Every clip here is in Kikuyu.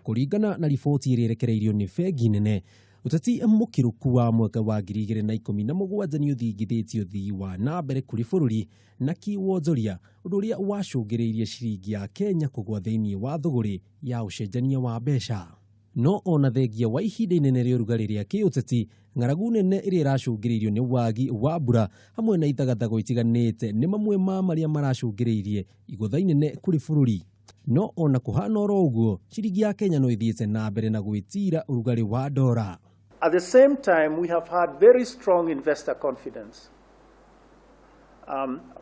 Kũringana na riboti ĩrĩa ĩrekereirio nĩ bengi nene, ũteti mũkĩrũku wa mwaka wa 2017 nĩ ũthingithĩtie ũthii wa na mbere kũrĩ bũrũri na kĩwonjoria, ũndũ ũrĩa wacũngĩrĩirie ciringi ya Kenya kũgwa thĩinĩ wa thũgũrĩ ya ũcenjania wa mbeca. No ona thengia wa ihinda inene rĩa ũrugarĩ rĩa kĩũteti, ng'aragu nene ĩrĩa ĩracũngĩrĩirio nĩ wagi wa mbura hamwe na ithagathago itiganĩte nĩ mamwe ma marĩa maracũngĩrĩirie igũtha inene kũrĩ bũrũri. No ona kũhana oro ũguo, ciringi ya Kenya no ĩthiĩte na mbere na gwĩtira ũrugarĩ wa ndora. At the same time, we have had very strong investor confidence.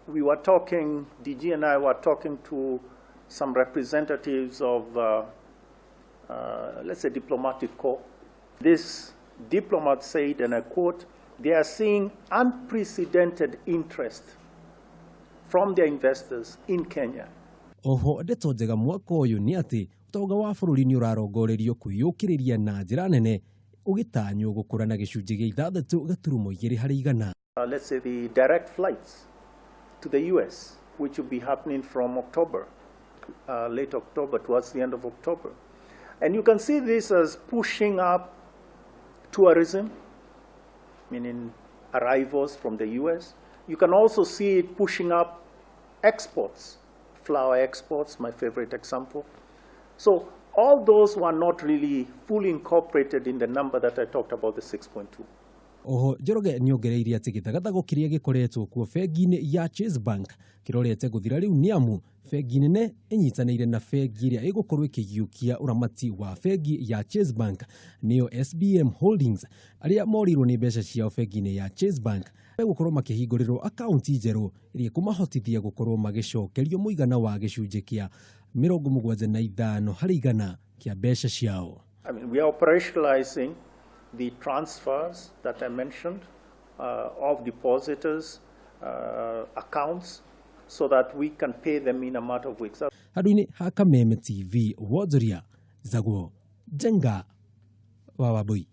We were talking, DG and I were talking to some representatives of, let's say, diplomatic corps. This diplomat said, and I quote, "They are seeing unprecedented interest from their investors in Kenya." Oho ndeto njega mwaka ũyũ nĩ atĩ ũtonga wa bũrũri nĩ ũrarongorerio kwĩyũkĩrĩria na njĩra nene, ũgĩtanywo gũkũra na gĩcunjĩ gĩa 6.2%. Let's say the direct flights to the US, which will be happening from October, late October, towards the end of October. And you can see this as pushing up tourism, meaning arrivals from the US. You can also see it pushing up exports, flower exports, my favorite example. So all those were not really fully incorporated in the number that I talked about, the 6.2. Oho Njoroge nĩongereire atĩ gĩthagathago kĩrĩa gĩkoretwo kuo bengi-inĩ ya Chase Bank kĩrorete gũthira rĩu, nĩ amu bengi nene ĩnyitanĩire na bengi ĩrĩa ĩgũkorwo ĩkĩgiũkia ũramati wa bengi ya Chase Bank, nĩyo SBM Holdings. Arĩa morirwo nĩ mbeca ciao bengi-inĩ ya Chase Bank megũkorwo makĩhingũrĩrwo akaunti njerũ ĩrĩa ĩkũmahotithia gũkorwo magĩcokerio mũigana wa gĩcunjĩ kĩa 75% kĩa mbeca ciao. I mean, we are operationalizing the transfers that I mentioned of depositors' accounts so that we can pay them in a matter of weeks. Handũ-inĩ ha Kameme TV, wonjoria Zagwo Njenga wa Wambui.